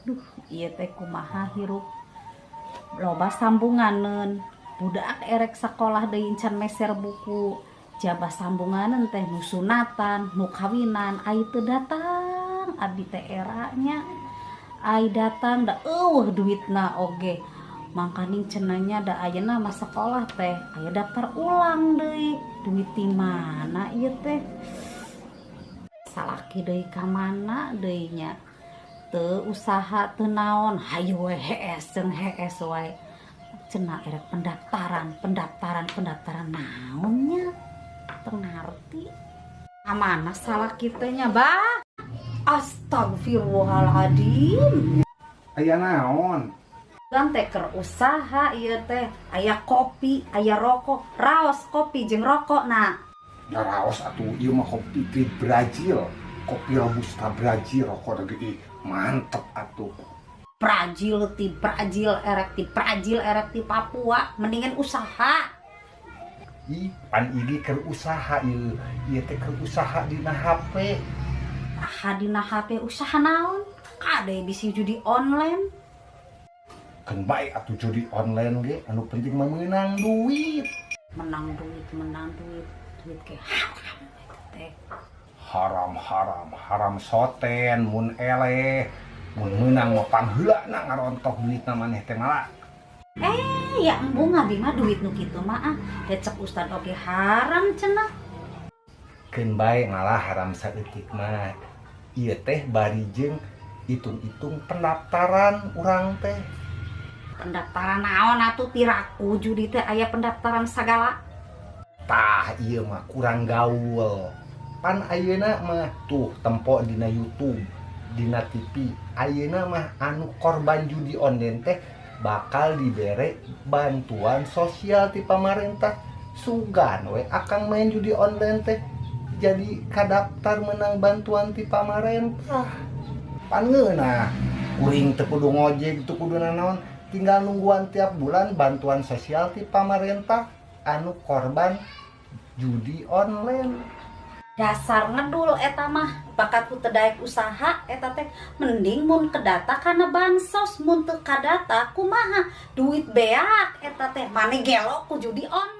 Duh, ieu teh kumaha hirup, loba sambunganeun. Budak erek sakolah deui, encan meser buku. Jaba sambunganeun teh nu sunatan, nu kawinan. Ai teu datang, abdi teh era nya. Ai datang da euweuh duitna oge. Mangkaning cenah nya, da ayeuna mah sakolah teh aya daftar ulang deui. Duit ti mana ieu teh? Salaki deui ka mana deui nya? Teu usaha, teu naon, hayu we hees jeung hees wae. Cenah erek pendaftaran, pendaftaran, pendaftaran naon nya? Teu ngarti. Ka mana salaki teh nya, Bah? Astagfirullahaladzim. Aya naon? Kan teh keur usaha ieu teh, aya kopi, aya rokok, raos kopi jeung rokok na. Ya raos atuh, ieu mah kopi ti Brazil. Kopi robusta Brazil, rokok lagi ih, mantep atuh. Brazil ti Brazil, erek ti Brazil, erek ti Papua, mendingan usaha. Ih, pan ieu keur usaha ieu. Ieu teh keur usaha dina HP. Ah, dina HP usaha naon? Kade bisi judi online. Kan bae atuh judi online ge, anu penting mah meunang duit. Menang duit, menang duit, duit ke haram eta teh. Haram, haram, haram soten mun eleh. Mun meunang mah pangheulana ngarontok duitna maneh teh malah. Eh, ya embung, abi mah duit nu kitu mah ah. Da cek ustad oge haram cenah. Keun bae ngalah haram saeutik mah. Ieu teh bari jeung hitung-hitung pendaftaran urang teh. Pendaftaran naon atuh? Piraku judi teh aya pendaftaran sagala? Tah, ieu mah kurang gaul. Pan ayeuna mah tuh tempo dina YouTube, dina TV. Ayeuna mah anu korban judi online teh bakal dibere bantuan sosial ti pamarentah. Sugan we akang main judi online teh jadi kadaftar menang bantuan ti pamarentah. Pan ngeunah, kuring teu kudu ngojek, teu kudu nanaon, tinggal nungguan tiap bulan bantuan sosial ti pamarentah anu korban judi online. Dasar ngedul eta mah, bakat ku teu daek usaha eta teh. Mending mun kedata kana bansos, mun teu kadata kumaha? Duit beak eta teh, mane gelo ku judi online.